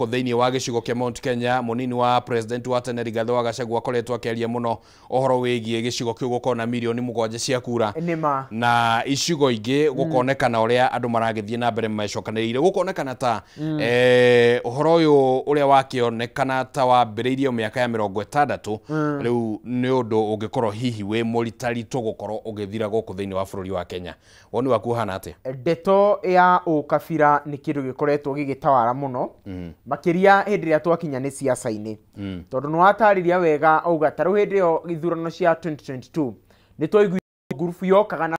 Gũkũ thĩinĩ wa gĩcigo kĩa Mount Kenya, mũnini wa president wa tene Rigathĩ wa Gachagua akoretwo akĩaria mũno ũhoro wĩgiĩ gĩcigo kĩu gũkorwo na mirioni 7 cia kura. Nĩma. Na icigo ingĩ gũkonekana ũrĩa andũ maragĩthiĩ na mbere mecokanĩrĩire, gũkonekana ta ũhoro ũyũ ũrĩa wakĩonekana ta wambĩrĩirio mĩaka ya 60 rĩu nĩ ũndũ ũngĩkorwo hihi wĩ mũritaritũ gũkorwo ũgĩthira gũkũ thĩinĩ wa bũrũri wa Kenya. Woni waku ũhana atĩa? Ndeto ya ũkabira nĩ kĩndũ gĩkoretwo gĩgĩtawara mũno, makĩria hĩndĩ ĩrĩa twakinya nĩ ciaca-inĩ, tondũ nĩ watarĩria wega auga ta rĩu hĩndĩ ĩyo ithurano cia 2022 nĩ twaiguire ngurubu yokaga na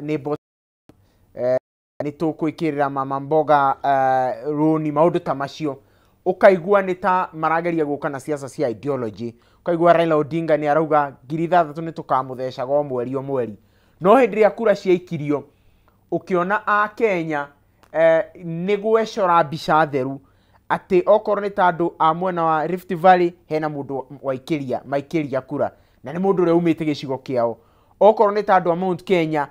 nĩ nĩ tũkwĩkĩrĩra mama mboga rũni, maũndũ ta macio. Ũkaigua nĩ ta marageria gũka na ciaca cia ideology. Ũkaigua Raila Odinga nĩ arauga 6,000 nĩ tũkamũthecaga o mweri o mweri, no hĩndĩ ĩrĩa kura ciaikirio ũkĩona a Kenya nĩ gwecora mbica theru atĩ okorwo nĩ ta andũ a mwena wa Rift Valley, hena mũndũ waikĩria maikĩria kura na nĩ mũndũ ũrĩa umĩte gĩcigo kĩao. Okorwo nĩ ta andũ a Mount Kenya,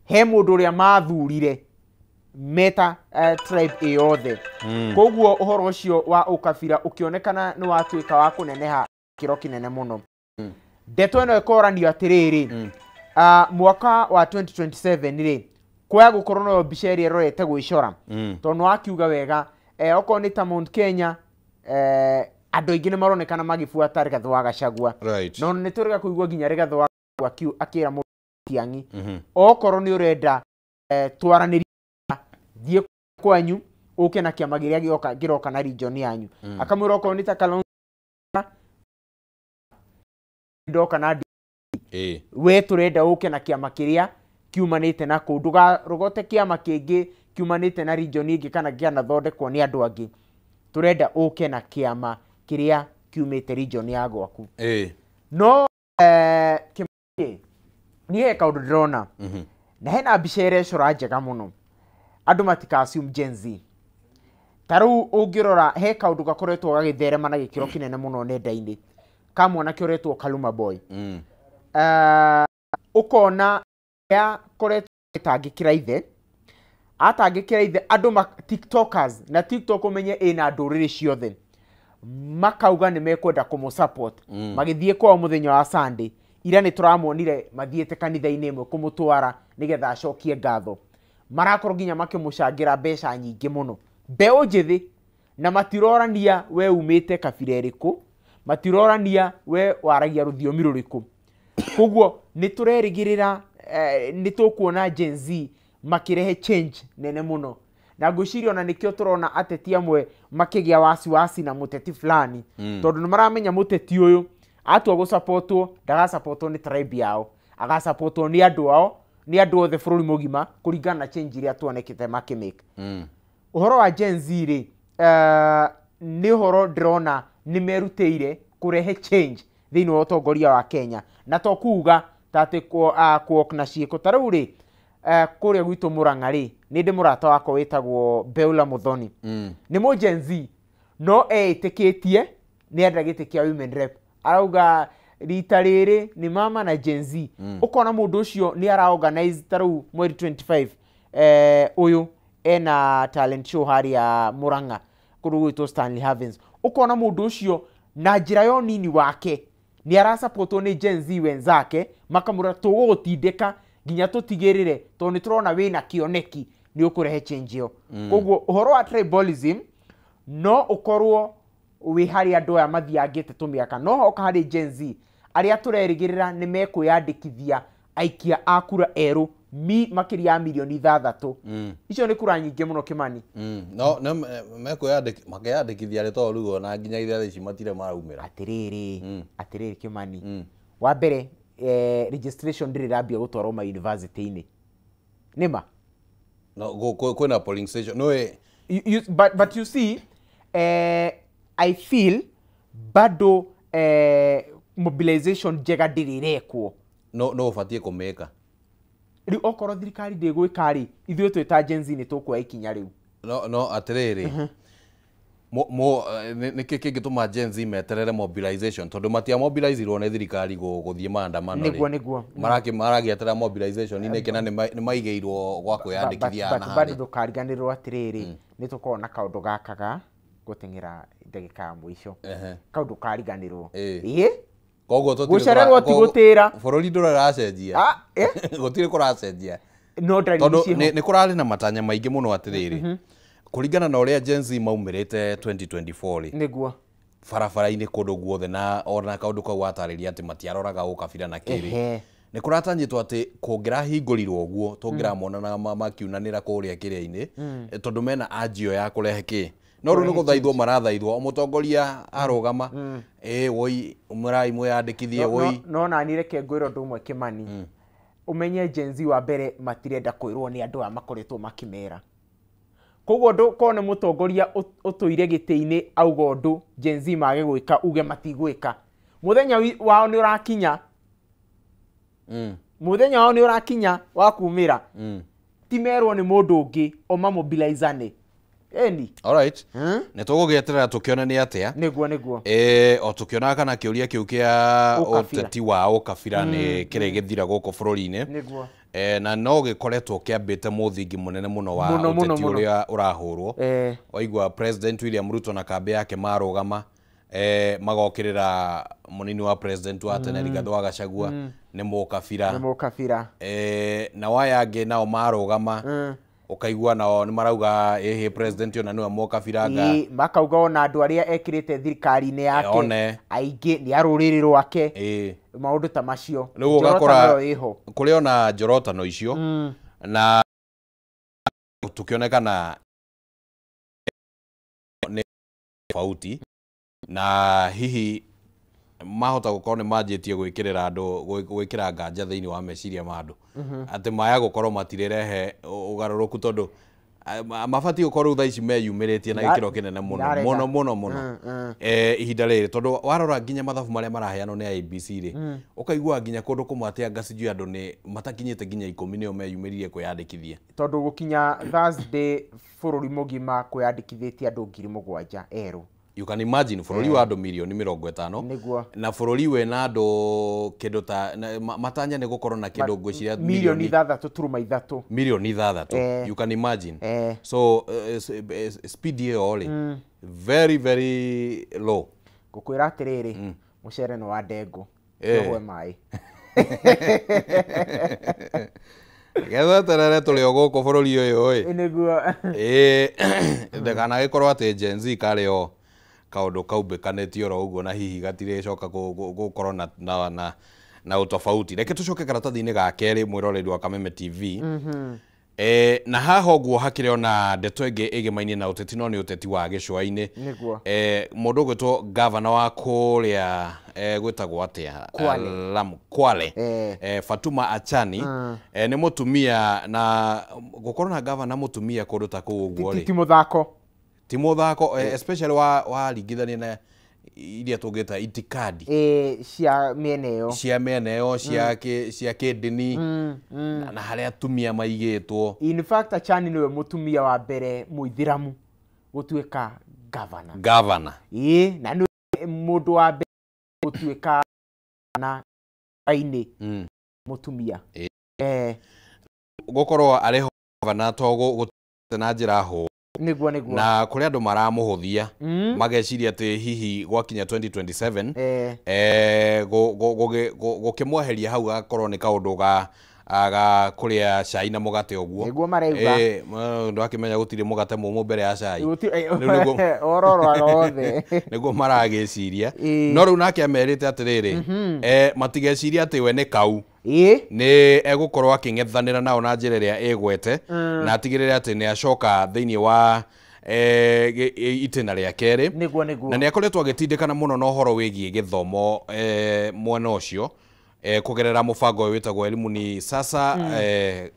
he mũndũ ũrĩa mathurire meta tribe ĩyothe. Koguo ũhoro ũcio wa ũkabira ũkĩonekana nĩ watuĩka wa kũneneha kĩro kĩnene mũno. Ndeto ĩno ĩkoranio atĩrĩrĩ, mwaka wa 2027 rĩ, kwaya gũkorwo nayo mbica ĩrĩa ĩrorete gwĩcora, tondũ nĩ wakiuga wega, okorwo nĩ ta Mount Kenya, andũ aingĩ nĩ maronekana magĩbuata Rigathĩ wa Gachagua. No nĩ tũrega kũigua nginya Rigathĩ wa Gachagua akĩra mũndũ Matiang'i, okorwo nĩ ũrenda twaranĩrie, thiĩ kwanyu ũke na kĩama kĩrĩa gĩoka kĩroka na region yanyu. Akamwĩra okorwo nĩ ta Kalonzo ndoka na we tũrenda ũke na kĩama kĩrĩa kiumanĩte na kũu, ndũgarogote kĩama kĩngĩ kiumanĩte na region ĩngĩ kana kĩanathondekwo nĩ andũ angĩ. Tũrenda ũke na kĩama kĩrĩa kiumĩte region ya gwaku. No Kĩmani, niĩ he kaũndũ ndĩrona na hena mbica ĩrecora njega mũno. Andũ matika assume Gen Z. Ta rĩu ũngĩrora, he kaũndũ gakoretwo gagĩtherema na gĩkĩro kĩnene mũno nenda-inĩ ka mwanake ũretwo Kaluma Boy. Ũkona akoretwo agĩtangĩkĩra ithe, atangĩkĩra ithe andũ ma tiktokers, na TikTok ũmenye ĩna ndũrĩrĩ ciothe, makauga nĩ mekwenda kũmũ support. Magĩthiĩ kwao mũthenya wa Sunday ira, nĩ tũramonire mathiĩte kanitha-inĩ ĩmwe kũmũtwara nĩgetha acokie ngatho. Marakorwo nginya makĩmũcangĩra mbeca nyingĩ mũno, mbeũ njĩthĩ, na matirorania we umĩte kabira ĩrĩkũ, matirorania we waragia rũthiomi rũrĩkũ. Koguo nĩ tũrerĩgĩrĩra nĩ tũkuona Gen Z makĩrehe change nene mũno, na ngwĩciria ona nĩkĩo tũrona ateti amwe makĩgĩa wasiwasi na mũteti fulani, tondũ nĩ maramenya mũteti ũyũ atua gũsapotwo, ndagasapotwo nĩ tribe yao, agasapotwo nĩ andũ ao, nĩ andũ othe bũrũri mũgima, kũringana na change iria tuonekete makĩmake. Ũhoro wa Gen Z rĩ, nĩ ũhoro ndĩrona nĩ merutĩire kũrehe change thĩinĩ wa ũtongoria wa Kenya, na to kuga ta atĩ kuok na ciĩko. Ta rĩu rĩ, kũrĩa gwitũ Mũrang'a rĩ, nĩ ndĩ mũrata wakwa wĩtagwo Beula Muthoni. Nĩ mũ Gen Z, no eĩtĩkĩtie nĩ enda gĩtĩ kĩa women rep. Arauga rita rĩrĩ nĩ mama na Gen Z. Ũkona mũndũ ũcio nĩ ara organize, ta rĩu mweri 25 ũyũ ena talent show harĩa Mũrang'a kũndũ gwĩtwo Stanley Havens. Ũkona mũndũ ũcio na njĩra ya ũnini wake nĩ arasapotwo nĩ Gen Z wenzake, makamũra tũgũgũtindĩka nginya tũtigĩrĩre, tondũ nĩ tũrona wĩna kĩoneki nĩ ũkũrehe change ĩyo. Koguo ũhoro wa tribalism no ũkorwo wĩ harĩ andũ aya mathiangĩte tũmĩaka, no hoka harĩ Gen Z arĩa tũrerĩgĩrĩra nĩ mekwĩyandĩkithia aikia a kura erũ mi makĩria ya mirioni 6. Icio nĩ kura nyingĩ mũno, Kĩmani. No makeyandĩkithia rĩ? Tondũ rĩu ona nginya thaa ici matirĩ maraumĩra. Atĩrĩrĩ, atĩrĩrĩ Kĩmani, wa mbere, registration ndĩrĩ ĩrambia gũtwarwo ma university-inĩ, nĩma? No kwĩna polling station nĩũĩ. But you see, I feel bado mobilization njega ndĩrĩ ĩrekwo. No ũbatiĩ kũmĩka. Rĩu okorwo thirikari ndĩgwĩka rĩ, ithuĩ twĩ ta Gen Z nĩ tũkuoya ikinya rĩu. No atĩrĩrĩ, Nĩkĩ kĩngĩtũma Gen Z meterere mobilization tondũ matia mobilizirwo nĩ thirikari gũthiĩ maandamano? Nĩguo, nĩguo. Maragĩeterera mobilization nĩkĩ na nĩ maigĩirwo gwa kwĩyandĩkithia But na bado harĩ ndũkariganĩrwo atĩrĩrĩ, nĩ tũkoragwo na kaũndũ gaka ga gũteng'era ndagĩka ya mũico. Kau ndũkariganĩrwo. Ĩĩ. Koguo tũtirĩ Gũcererwo ti gũtĩra. Bũrũri ndũracenjia. Ah, eh? Gũtirĩ kũracenjia. No ndariri Tondũ ciĩho. Nĩ kũrarĩ na matanya maingĩ mũno atĩrĩrĩ, kũringana na ũrĩa Gen Z maumĩrĩte 2024 rĩ, barabara-inĩ kũndũ guothe, na ona kaũndũ kau watarĩria atĩ matiaroraga ũkabira na kĩrĩ, nĩ kũratanyĩtwo atĩ kũngĩrahingũrirwo ũguo tũngĩramona na makiunanĩra kũrĩa kĩrĩa-inĩ, tondũ mena anjio ya kũrehe kĩ, no rĩu nĩ gũthaithwo marathaithwo o mũtongoria arũgama, ĩ woi, umĩrai mwĩyandĩkithie, woi. No nani reke ngwĩre ũndũ ũmwe, Kĩmani. Ũmenye Gen Z wa mbere matirenda kwĩrwo nĩ andũ aya makoretwo makĩmera. Koguo ndũ korwo nĩ mũtongoria ũtũire gĩtĩ-inĩ auga ũndũ, Gen Z mage gwĩka, uge matigwĩka, mũthenya wao nĩ ũrakinya. Mũthenya wao nĩ ũrakinya wa kumĩra. Ti merwo nĩ mũndũ ũngĩ, o mamobilizane eni. Alright, nĩ tũgũgĩeterera tũkĩone nĩ atĩa. Nĩguo. O tũkĩonaga kana kĩũria kĩu kĩa ũkabira. Ũteti wa ũkabira nĩ kĩrĩ gĩthira gũkũ bũrũri-inĩ. Na no gĩkoretwo kĩambĩte mũthingi mũnene mũno wa Mũno, mũno, ũteti mũno. ũrĩa ũrahũrwo. Waigua President William Ruto na kambĩ yake marũgama, magokĩrĩra mũnini wa president wa tene Rigathĩ wa Gachagua nĩ mũkabira. Nĩ mũkabira. Na waya angĩ nao marũgama, ũkaigua nao nĩ marauga ĩhĩ, president ona nĩwe mũkabira anga. Ĩ, makauga ona andũ arĩa ekĩrĩte thirikari-inĩ yake one. Aingĩ nĩ a rũrĩrĩ rwake. Maũndũ ta macio. Rĩu Njorotano ũgakora ĩyo ĩho. Kũrĩ ona njorotano icio na tũkĩonekana nĩ tofauti, na hihi mahota gũkorwo nĩ manjĩtie gwĩkĩrĩra andũ gwĩkĩra nganja thĩinĩ wa meciria ma andũ atĩ maya gũkorwo matirĩrehe ũgarũrũku, tondũ mabatiĩ gũkorwo rĩu thaa ici meyumĩrĩtie na gĩkĩro kĩnene mũno ndarega. Mũno mũno mũno. Ihinda rĩrĩ, tondũ warora nginya mathabu marĩa maraheanwo nĩ IEBC rĩ, ũkaigua nginya kũndũ kũmwe atĩ anga sijui andũ nĩ matakinyĩte nginya 10 nĩo meyumĩririe kwĩyandĩkithia. Tondũ gũkinya Thursday bũrũri mũgima kwĩyandĩkithĩtie andũ 7,000 erũ. You can imagine bũrũri wa andũ mirioni 50 na bũrũri wĩna andũ kĩndũ ta matanya nĩ gũkorwo na kĩndũ ngwĩciria 6.3 mirioni. 6 mirioni. You can imagine. So speed ĩyo rĩ, very very low. Ngũkwĩra atĩrĩrĩ, mũcere nĩ wa ndengũ. Ũgwe maĩ. Getha terere tũrĩ o gũkũ bũrũri ũyũ ĩ. Nĩguo. Ĩĩ, ndakanagĩkorwo atĩ Gen Z karĩ o kaũndũ kaumbĩkanĩtie oro ũguo na hihi gatirĩcoka gũkorwo na ũtofauti. Reke tũcoke karatathi-inĩ ga kerĩ, mwĩroreri wa Kameme TV. Na haha ũguo hakĩrĩ ona ndeto ĩngĩ ĩgĩmainie na ũteti, no nĩ ũteti wa gĩcũa-inĩ. Mũndũ ũgwĩtwo gavana wa kũrĩa, gwĩtagwo atĩa? Kwale. Lamu, Kwale. Fatuma Achani, nĩ mũtumia, na gũkorwo na gavana mũtumia kũndũ ta kũu ũguo rĩ, ti mũthako. Ti mũthako, especially wa waringithania na iria tũngĩta itikadi cia mĩena ĩyo. Cia mĩena ĩyo cia kĩndini na harĩa atumia maigĩtwo. In fact, Achani nĩwe mũtumia wa mbere mũithĩramu gũtuĩka gavana. Gavana. Ĩĩ, na nĩwe mũndũ wa mbere gũtuĩka na ainĩ mũtumia. Gũkorwo arĩ ho gavana to gũthiĩte na njĩra hũthũ. Nĩguo. Na kũrĩ andũ maramũhũthia, mageciria atĩ hihi gwakinya 2027 gũkĩmweheria hau gakorwo nĩ kaũndũ ga kũrĩa cai na mũgate ũguo. Nĩguo marauga. Ndwakĩmenya gũtirĩ mũgate mũmũ mbere ya cai. Rĩu Ororwaga wothe. Nĩguo maragĩciria. No rĩu nake amerite atĩrĩrĩ, matigecirie atĩ we nĩ kau nĩ egũkorwo akĩng'ethanĩra nao na njĩra ĩrĩa ĩgwete na atigĩrĩre atĩ nĩ acoka thĩinĩ wa itĩna rĩa kerĩ. Nĩguo. Na nĩ akoretwo agĩtindĩkana mũno na ũhoro wĩgiĩ gĩthomo, mwena ũcio, kũgerera mũbango ũyũ wĩtagwo Elimu ni Sasa,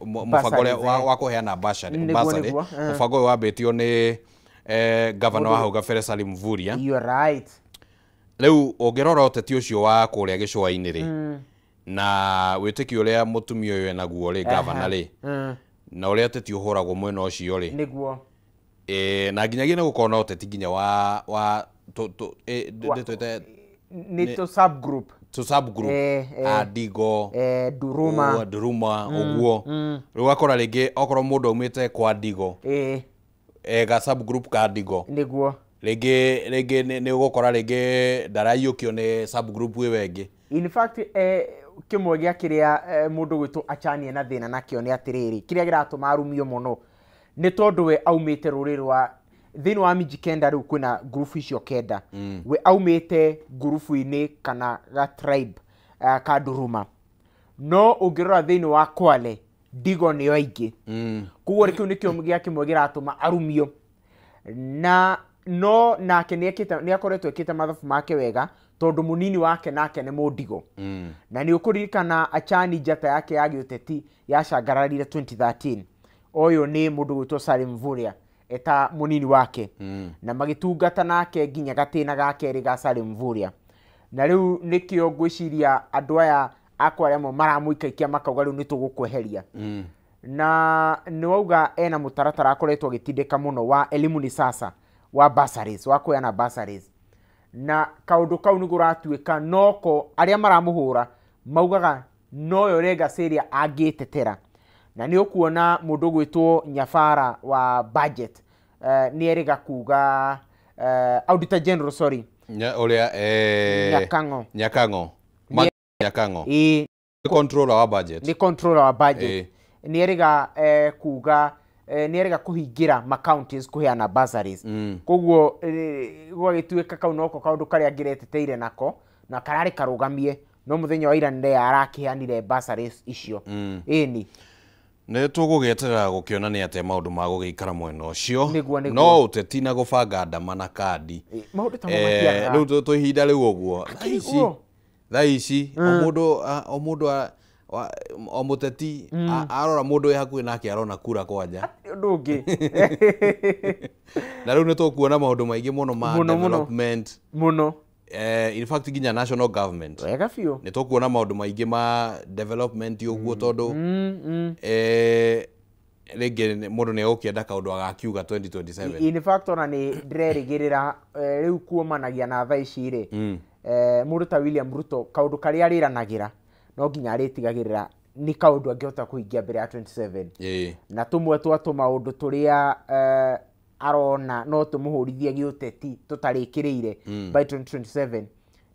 mũbango ũrĩa wa kũheana bursary. Bursary. Mũbango ũyũ wambĩtio nĩ gavana wa hau gabere Salim Mvurya. You are right. Rĩu ũngĩrora ũteti ũcio wa kũrĩa gĩcũa-inĩ rĩ, na wĩtĩkio ũrĩa mũtumia ũyũ enaguo rĩ, gavana rĩ, na ũrĩa ũteti ũhũragwo mwena ũcio rĩ, Na nginyagia nĩ gũkorwo na ũteti nginya wa twĩte nĩ tũ subgroup, tũ subgroup, Adigo, Duruma, Duruma ũguo. Rĩu ũgakora rĩngĩ okorwo mũndũ aumĩte kwa Digo, ga subgroup ka Digo, nĩguo rĩngĩ nĩ ũgũkora rĩngĩ ndaraiyũkio nĩ subgroup ĩyo ĩngĩ. In fact, kĩmwe gĩa kĩrĩa mũndũ gwĩtwo Achani na thĩna nakĩo nĩ atĩrĩrĩ, kĩrĩa kĩratũma arumio mũno nĩ tondũ we aumĩte rũrĩrĩ rwa thĩinĩ wa miji kenda. Rĩu kwĩna ngurubu icio kenda, we aumĩte ngurubu-inĩ kana ga tribe ka Duruma, no ũngĩrora thĩinĩ wa Kwale Digo nĩo aingĩ. Koguo kĩu nĩkĩo gĩa kĩmwe kĩratũma arumio. Na no nake nĩ akoretwo ekĩte mathabu make wega, tondũ mũnini wake nake nĩ Mũndigo. Na nĩ ũkũririkana Achani njata yake ya gĩũteti yacangararire 2013, ũyũ nĩ mũndũ gwĩtwo Salim Mvurya eta mũnini wake, na magĩtungata nake nginya gatĩna ga kerĩ ga Salim Mvurya. Na rĩu nĩkĩo ngwĩciria andũ aya akwa arĩa amwe maramũikaikia makauga rĩu nĩ tũgũkweheria. Na nĩ wauga ena mũtaratara akoretwo agĩtindĩka mũno wa Elimu ni Sasa, wa bursaries, wa kũheana bursaries, na kaũndũ kau nĩ kũratuĩka noko arĩa maramũhũra maugaga noyo legacy ĩrĩa angĩtetera. Na nĩ ũkuona mũndũ gwĩtwo Nyabara wa budget, nĩ erĩga kuga, Auditor General, sorry, ũrĩa Nyakang'o. Nyakang'o. Nyakang'o. Ĩĩ. Controller wa budget. Nĩ controller wa budget. Nĩ erĩga kuga, nĩ erĩga kũhingĩra ma counties kũheana bursaries. Koguo gwagĩtuĩka kau noko kaũndũ karĩa angĩreteteire nako na kararĩ karũgamie, no mũthenya wa ira nĩ arakĩheanire bursaries icio. Ĩni. Nĩ tũgũgĩeterera gũkĩona nĩ atĩa maũndũ ma gũgĩikara mwena ũcio. Nĩguo. No ũteti na gũbanga ndama na kandi, maũndũ ta matiagaga. Rĩu twĩ ihinda rĩu ũguo thaa ici, Ũguo. thaa ici o mũndũ o mũndũ o mũteti arora mũndũ wĩ hakuhĩ nake arona kura kwanja. Ũndũ ũngĩ. Na rĩu nĩ tũkuona maũndũ maingĩ mũno ma Mũno, mũno. development, mũno. In fact nginya national government wega biũ. Nĩ tũkuona maũndũ maingĩ ma development ũguo, tondũ rĩngĩ mũndũ nĩ egũkĩenda kaũndũ agakiuga 2027. In fact, ona nĩ ndĩrerĩgĩrĩra, rĩu kuomanagia na thaa ici rĩ, mũndũ ta William Ruto kaũndũ karĩa arĩranagĩra no nginya arĩtigagĩrĩra nĩ kaũndũ angĩhota kũhingia mbere ya 27. Na tũmwe twa tũmaũndũ tũrĩa arona no tũmũhũrithie gĩũteti tũtarĩkĩrĩire by 2027,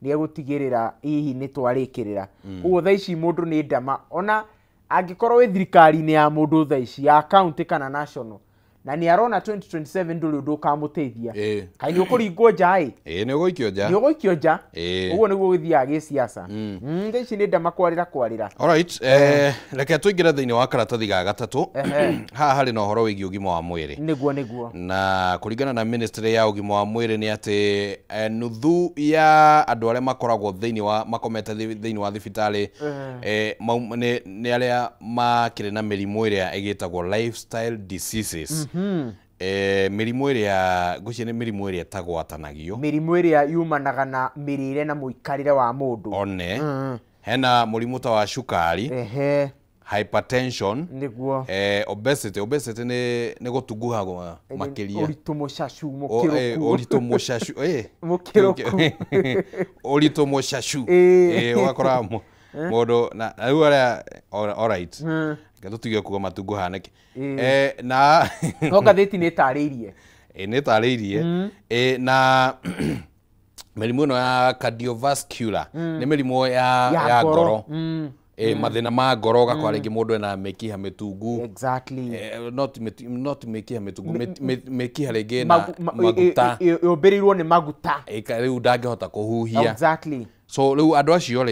nĩ egũtigĩrĩra hihi nĩ twarĩkĩrĩra. Ũguo thaa ici mũndũ nĩ ndama, ona angĩkorwo wĩ thirikari-inĩ ya mũndũ thaa ici ya county kana national, na nĩ arona 2027 ndũrĩ ũndũ ũkamũteithia, kaĩ nĩ ũkũringwo nja ĩ. Ĩĩ, nĩ ũgũikio nja. Nĩ ũgũikio nja. Ũguo nĩguo gũthiaga gĩsiasa. Thaa ici nĩ ndama kwarĩra kwarĩra. Alright, reke tũingĩre thĩinĩ wa karatathi ga gatatũ. Haha harĩ na ũhoro wĩgiĩ ũgima wa mwĩrĩ. Nĩguo. Na kũringana na ministry ya ũgima wa mwĩrĩ nĩ atĩ nuthu ya andũ arĩa makoragwo thĩinĩ wa makomete thĩinĩ wa thibitarĩ nĩ arĩa makĩrĩ na mĩrimũ ĩrĩa ĩgĩtagwo lifestyle diseases. Mĩrimũ ĩrĩa ngwĩciria nĩ mĩrimũ ĩrĩa ĩtagwatanagio. Mĩrimũ ĩrĩa yumanaga na mĩrĩre na mũikarĩre wa mũndũ. One hena mũrimũ ta wa cukari, hypertension, nĩguo obesity. Obesity nĩ gũtunguha makĩria. Ũritũ mũcacu. O, mũkĩrũku. Ũritũ mũcacu. Mũkĩrũku. Ũritũ mũcacu. Ũgakora mũndũ na rĩu arĩa alright, reke tũtige kuga matunguha nĩkĩ. Na No ngathĩti nĩ ĩtarĩirie. Nĩ ĩtarĩirie. Na mĩrimũ ĩno ya cardiovascular nĩ mĩrimũ ya ya ngoro. Mathĩna ma ngoro, ũgakora rĩngĩ mũndũ ena mĩkiha mĩtungu. Not mĩkiha mĩtungu, mĩkiha rĩngĩ na maguta. Yũmbĩrĩirwo nĩ maguta. Rĩu ndangĩhota kũhuhia. So rĩu andũ acio rĩ